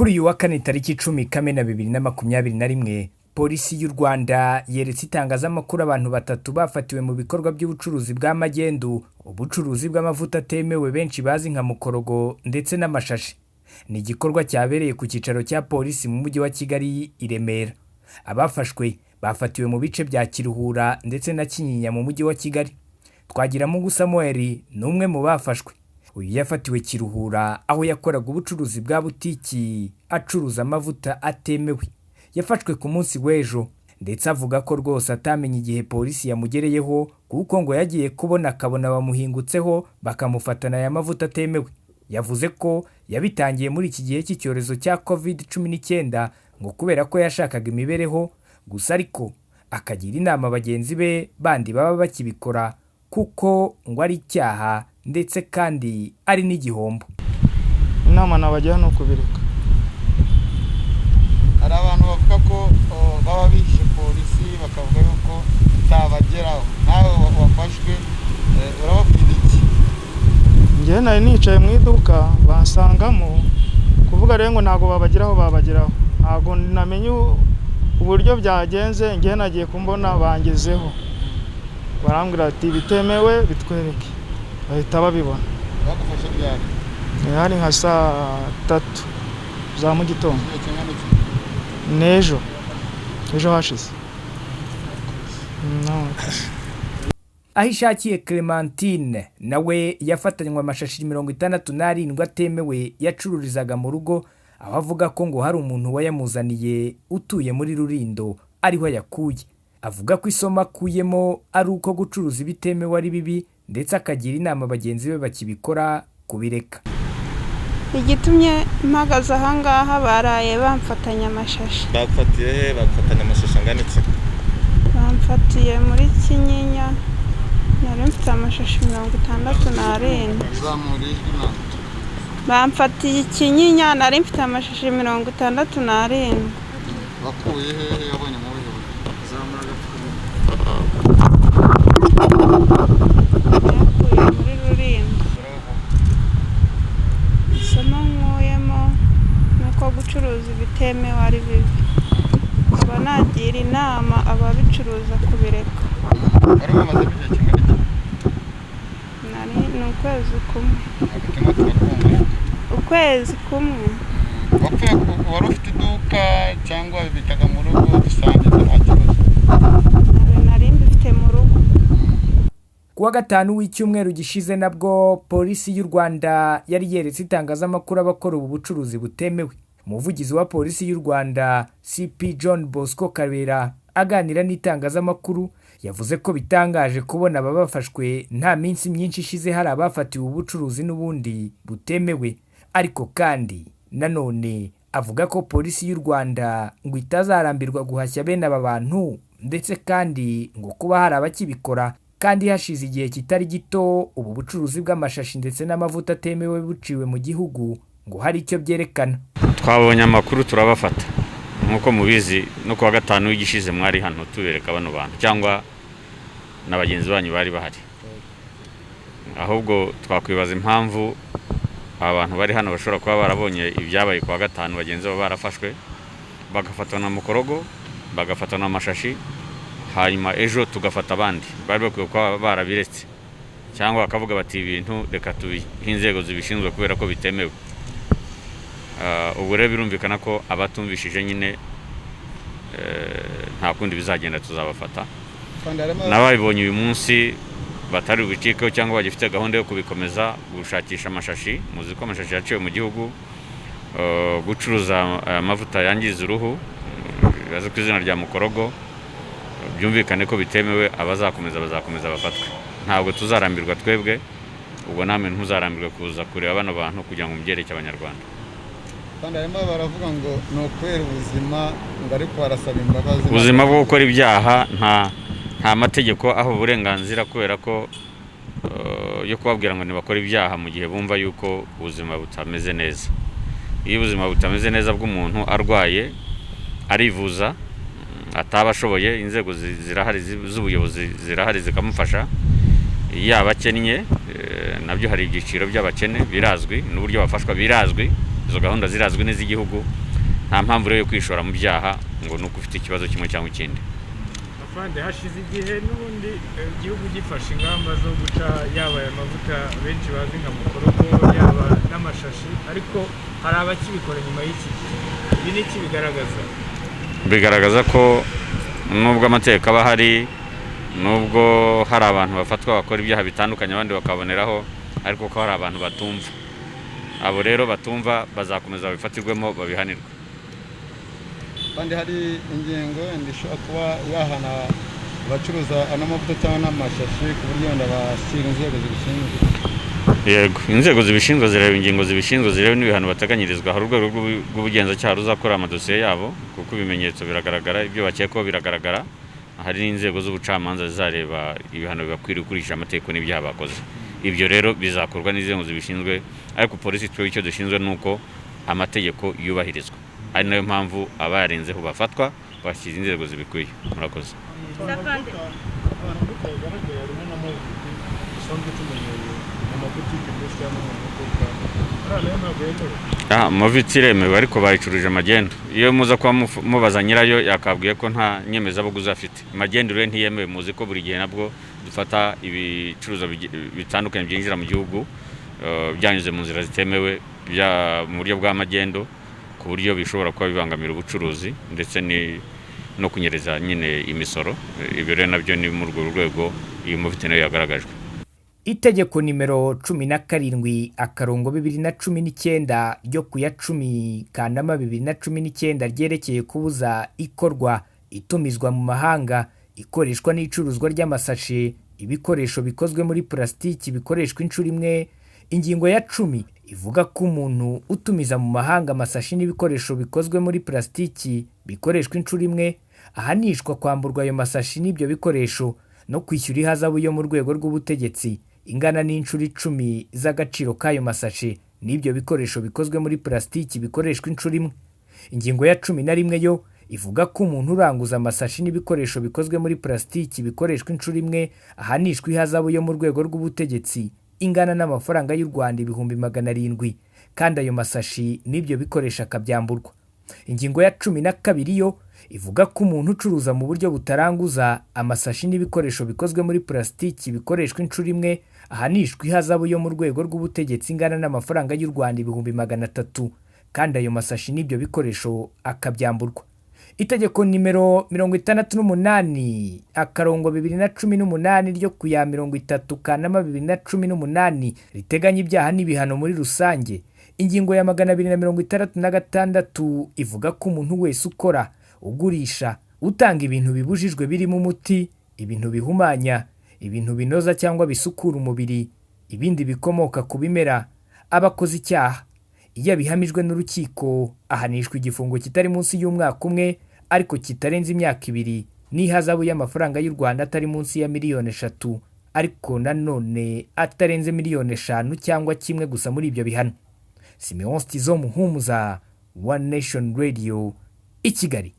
Kuri uyu wa kane tariki 10 Kamena 2021, Polisi y'u Rwanda yeretse itangazamakuru abantu batatu bafatiwe mu bikorwa by'ubucuruzi bwa magendu, ubucuruzi bw'amavuta atemewe benshi bazi nka mukorogo ndetse n'amashashi. Ni igikorwa cyabereye ku cyicaro cya polisi mu mujyi wa Kigali i Remera. Abafashwe bafatiwe mu bice bya Kiruhura ndetse na Kinyinya mu mujyi wa Kigali. Twagiramungu Samuel ni umwe mu bafashwe. Uyu yafatiwe Kiruhura aho yakoraga ubucuruzi bwa butiki acuruza amavuta atemewe. Yafashwe ku munsi w'ejo ndetse avuga ko rwose atamenye igihe polisi yamugereyeho, kuko ngo yagiye kubona akabona bamuhingutseho bakamufatana aya mavuta atemewe. Yavuze ko yabitangiye muri iki gihe cy'icyorezo cya Covid-19 ngo kubera ko yashakaga imibereho gusa, ariko akagira inama bagenzi be bandi baba bakibikora kuko ngo ari icyaha ndetse kandi ari n'igihombo. Inama nabagira ni ukubireka. Hari abantu bavuga ko baba bishe polisi, bakavuga yuko itabageraho. Nawe wafashwe, urababwira iki? Njyewe nari nicaye mu iduka bansangamo. Kuvuga rero ngo ntabwo babageraho, babageraho. Ntabwo namenye uburyo byagenze. Njyewe nagiye kumbona bangezeho, barambwira ati: "Bitemewe bitwereke." Bahita babibona. Bagufashe ryari? Hari nka saa 3 za mu gitondo. Igihe kingana iki? N'ejo, ejo hashize. No. Aho ishakiye Clementine nawe yafatanywe amashashi 67 atemewe yacururizaga mu rugo, aho avuga ko ngo hari umuntu wayamuzaniye utuye muri Rurindo ariho yakuye. Avuga ko isomo akuyemo ari uko gucuruza ibitemewe ari bibi, ndetse akagira inama bagenzi be bakibikora kubireka. Igitumye mpagaze ahangaha, baraye bamfatanya amashashi. Bagufatiye he? Bagufatanya amashashi angana iki? Bamfatiye muri Kinyinya, nari mfite amashashi 67. Zamura ijwi mwana. Bamfatiye Kinyinya, nari mfite amashashi 67. Wakuye hehe? Wabonye mu buhe buryo? Zamura agapfukamunwa. Nayakuye muri Rulindo. Isomo nkuyemo ni uko gucuruza ibitemewe ari bibi, nkaba nagira inama ababicuruza kubireka. Wari wamazemo igihe kingana iki? Nari ni ukwezi kumwe. Ntabwo turimo turakumva. Ukwezi kumwe. Wapfuye wari ufite iduka cyangwa wabibikaga mu rugo dusangiza? Nta kibazo. Nari mbifite mu rugo. Ku wa gatanu w'icyumweru gishize nabwo Polisi y'u Rwanda yari yeretse itangazamakuru abakora ubu bucuruzi butemewe. Umuvugizi wa Polisi y'u Rwanda, CP John Bosco Kabera, aganira n'itangazamakuru yavuze ko bitangaje kubona aba bafashwe nta minsi myinshi ishize hari abafatiwe ubucuruzi n'ubundi butemewe, ariko kandi nanone avuga ko Polisi y'u Rwanda ngo itazarambirwa guhashya bene aba bantu, ndetse kandi ngo kuba hari abakibikora kandi hashize igihe kitari gito ubu bucuruzi bw'amashashi ndetse n'amavuta atemewe buciwe mu gihugu, ngo hari icyo byerekana. Twabonye amakuru turabafata. Nk'uko mubizi, no kuwa gatanu w'igishize mwari hano tubereka bano bantu, cyangwa na bagenzi banyu bari bahari. Ahubwo twakwibaza impamvu aba bantu bari hano bashobora kuba barabonye ibyabaye kuwa gatanu, bagenzi babo barafashwe, bagafatwa na mukorogo, bagafatwa n'amashashi, hanyuma ejo tugafata abandi. Bari bakwiye kuba barabiretse cyangwa bakavuga bati: "Ibintu reka tubihe inzego zibishinzwe kubera ko bitemewe." Ubwo rero birumvikana ko abatumvishije nyine, nta kundi bizagenda, tuzabafata. Kandi harimo N'ababibonye uyu munsi batari bubicikeho cyangwa bagifite gahunda yo kubikomeza gushakisha amashashi, muzi ko amashashi yaciwe mu gihugu, gucuruza amavuta yangiza uruhu bazi ku izina rya mukorogo, byumvikane ko bitemewe. Abazakomeza bazakomeza bafatwe. Ntabwo tuzarambirwa twebwe. Ubwo namwe ntuzarambirwe kuza kureba bano bantu kugira ngo mubyereke Abanyarwanda. Kandi harimo baravuga ngo ni ukubera ubuzima, ngo ariko barasaba imbabazi. Ubuzima bwo gukora ibyaha nta mategeko aho uburenganzira kubera ko yo kubabwira ngo ntibakore ibyaha mu gihe bumva yuko ubuzima butameze neza. Iyo ubuzima butameze neza bw'umuntu, arwaye, arivuza, ataba ashoboye, inzego zirahari z'ubuyobozi zirahari zikamufasha. Yaba akennye, nabyo hari ibyiciro by'abakene birazwi n'uburyo bafashwa birazwi. Izo gahunda zirazwi n'iz'igihugu, nta mpamvu rero yo kwishora mu byaha ngo ni uko ufite ikibazo kimwe cyangwa ikindi. Afande, hashize igihe n'ubundi igihugu gifashe ingamba zo guca yaba aya mavuta benshi bazi nka mukorogo, yaba n'amashashi, ariko hari abakibikora nyuma y'iki gihe. Ibi ni iki bigaragaza? Bigaragaza ko nubwo amategeko aba ahari, nubwo hari abantu bafatwa bakora ibyaha bitandukanye abandi bakaboneraho, ariko ko hari abantu batumva. Abo rero batumva bazakomeza babifatirwemo, babihanirwe. Kandi hari ingingo wenda ishobora kuba yahana abacuruza ano mavuta cyangwa n'amashashi, ku buryo wenda bashyira inzego zibishinzwe? Yego, inzego zibishinzwe zireba ingingo zibishinzwe, zireba n'ibihano bateganyirizwa. Hari urwego rw'ubugenzacyaha ruzakora amadosiye yabo, kuko ibimenyetso biragaragara, ibyo bakekwaho biragaragara. Hari n'inzego z'ubucamanza zizareba ibihano bibakwiriye ukurikije amategeko n'ibyaha bakoze. Ibyo rero bizakorwa n'inzego zibishinzwe, ariko polisi twe icyo dushinzwe ni uko amategeko yubahirizwa, ari nayo mpamvu abayarenzeho bafatwa bashyira inzego zibikwiye. Murakoze. Amavuta yagaragaye harimo n'amavuta dusanzwe tumenyereye mu mabutike menshi cyangwa mu maduka, ariya nayo ntabwo yemewe? Moviti iremewe, ariko bayicuruje magendu. Iyo muza kuba mubaza nyirayo yakabwiye ko nta nyemezabuguzi afite. Magendu rero ntiyemewe. Muzi ko buri gihe nabwo dufata ibicuruzwa bitandukanye byinjira mu gihugu byanyuze mu nzira zitemewe, mu buryo bwa magendu, ku buryo bishobora kuba bibangamira ubucuruzi ndetse no kunyereza nyine imisoro. Ibyo rero nabyo ni muri urwo rwego iyi moviti nayo yagaragajwe. Itegeko nimero 17/2019 ryo ku ya 10 Kanama 2019 ryerekeye kubuza ikorwa, itumizwa mu mahanga, ikoreshwa n'icuruzwa ry'amasashe, ibikoresho bikozwe muri pulasitiki bikoreshwa inshuro imwe, ingingo ya 10 ivuga ko umuntu utumiza mu mahanga amasashi n'ibikoresho bikozwe muri pulasitiki bikoreshwa inshuro imwe ahanishwa kwamburwa ayo masashi n'ibyo bikoresho no kwishyura ihazabu yo mu rwego rw'ubutegetsi ingana n'inshuro 10 z'agaciro k'ayo masashe n'ibyo bikoresho bikozwe muri pulasitiki bikoreshwa inshuro imwe. Ingingo ya 11 yo ivuga ko umuntu uranguza amasashi n'ibikoresho bikozwe muri pulasitiki bikoreshwa inshuro imwe ahanishwa ihazabu yo mu rwego rw'ubutegetsi ingana n'amafaranga y'u Rwanda 700,000, kandi ayo masashi n'ibyo bikoresho akabyamburwa. Ingingo ya 12 yo ivuga ko umuntu ucuruza mu buryo butaranguza amasashi n'ibikoresho bikozwe muri pulasitiki bikoreshwa inshuro imwe ahanishwa ihazabu yo mu rwego rw'ubutegetsi ingana n'amafaranga y'u Rwanda 300,000, kandi ayo masashi n'ibyo bikoresho akabyamburwa. Itegeko nimero 68/2018 ryo ku ya 30 Kanama 2018 riteganya ibyaha n'ibihano muri rusange, ingingo ya 266 ivuga ko umuntu wese ukora, ugurisha, utanga ibintu bibujijwe birimo umuti, ibintu bihumanya, ibintu binoza cyangwa bisukura umubiri, ibindi bikomoka ku bimera, aba akoze icyaha. Iyo abihamijwe n'urukiko ahanishwa igifungo kitari munsi y'umwaka umwe ariko kitarenze imyaka 2 n'ihazabu y'amafaranga y'u Rwanda atari munsi ya 3 miliyoni ariko nanone atarenze 5 miliyoni cyangwa kimwe gusa muri ibyo bihano. Simeon Stizo Muhumuza, One Nation Radio, i Kigali.